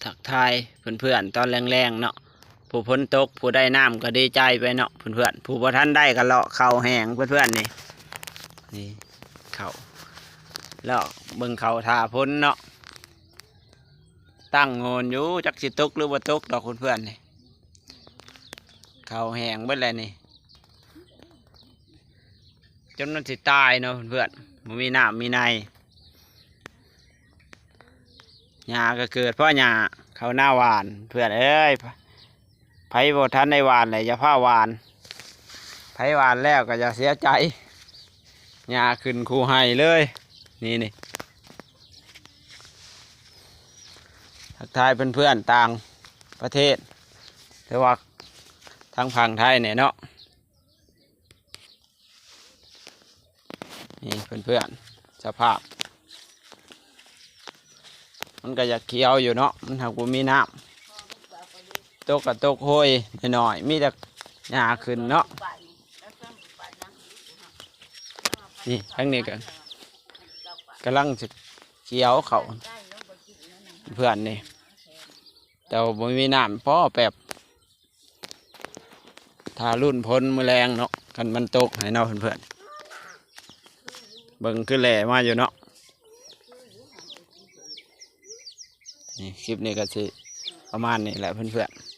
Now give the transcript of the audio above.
ທັກທາຍເພື່ອນໆຕອນແລງໆເນາະ. ຜູ້ຝົນຕົກ ຜູ້ໄດ້ນ້ຳກໍດີໃຈໄປເນາະເພື່ອນໆ, ຜູ້ບໍ່ທັນໄດ້ກໍເລາະເຂົ້າແຫ້ງເພື່ອນໆນີ້. ນີ້ເຂົ້າ ເລາະເບິ່ງເຂົ້າຖ້າຝົນເນາະ. ຕັ້ງໂງນຢູ່ ຈັກຊິຕົກຫຼືບໍ່ຕົກດອກເພື່ອນໆນີ້. ເຂົ້າແຫ້ງເບິດແລ້ວນີ້ ຈົນມັນຊິຕາຍເນາະເພື່ອນໆ, ບໍ່ມີນ້ຳມີໃນ. ຫຍ້າກໍເກີດເພາະຫຍ້າ ເຂົ້ານາຫວ່ານເພື່ອນເອີຍ. ໃຜບໍ່ທັນໄດ້ຫວ່ານແຫຼະ ຢ່າພາຫວ່ານ, ໃຜຫວ່ານແລ້ວກໍຢ່າເສຍໃຈ. ຫຍ້າຂຶ້ນຄູ່ໄຮ່ເລີຍ ນີ້ໆ. ທັກທາຍເພື່ອນໆຕ່າງປະເທດ ຫຼືວ່າທາງຝັ່ງໄທແດ່ເນາະ. ນີ້ເພື່ອນໆ ສະພາບ ມັນກໍຢາກຂຽວຢູ່ເນາະ, ມັນຫາກບໍ່ມີນ້ຳ. ຕົກກໍຕົກໂຮຍໜ້ອຍໆ ມີແຕ່ຫຍ້າຂຶ້ນເນາະ. ນີ້ທາງນີ້ກໍກຳລັງຊິຂຽວເຂົ້າເພື່ອນນີ້, ແຕ່ວ່າບໍ່ມີນ້ຳພໍແປັບ. ຖ້າລຸ້ນຝົນມື້ແລງເນາະ ຄັນມັນຕົກໃຫ້ເນາະເພື່ອນໆ. ເບິ່ງຄືແຫຼມາຢູ່ເນາະ. ນີ້ ຄລິບນີ້ກໍຊິປະມານນີ້ແຫຼະເພື່ອນໆ.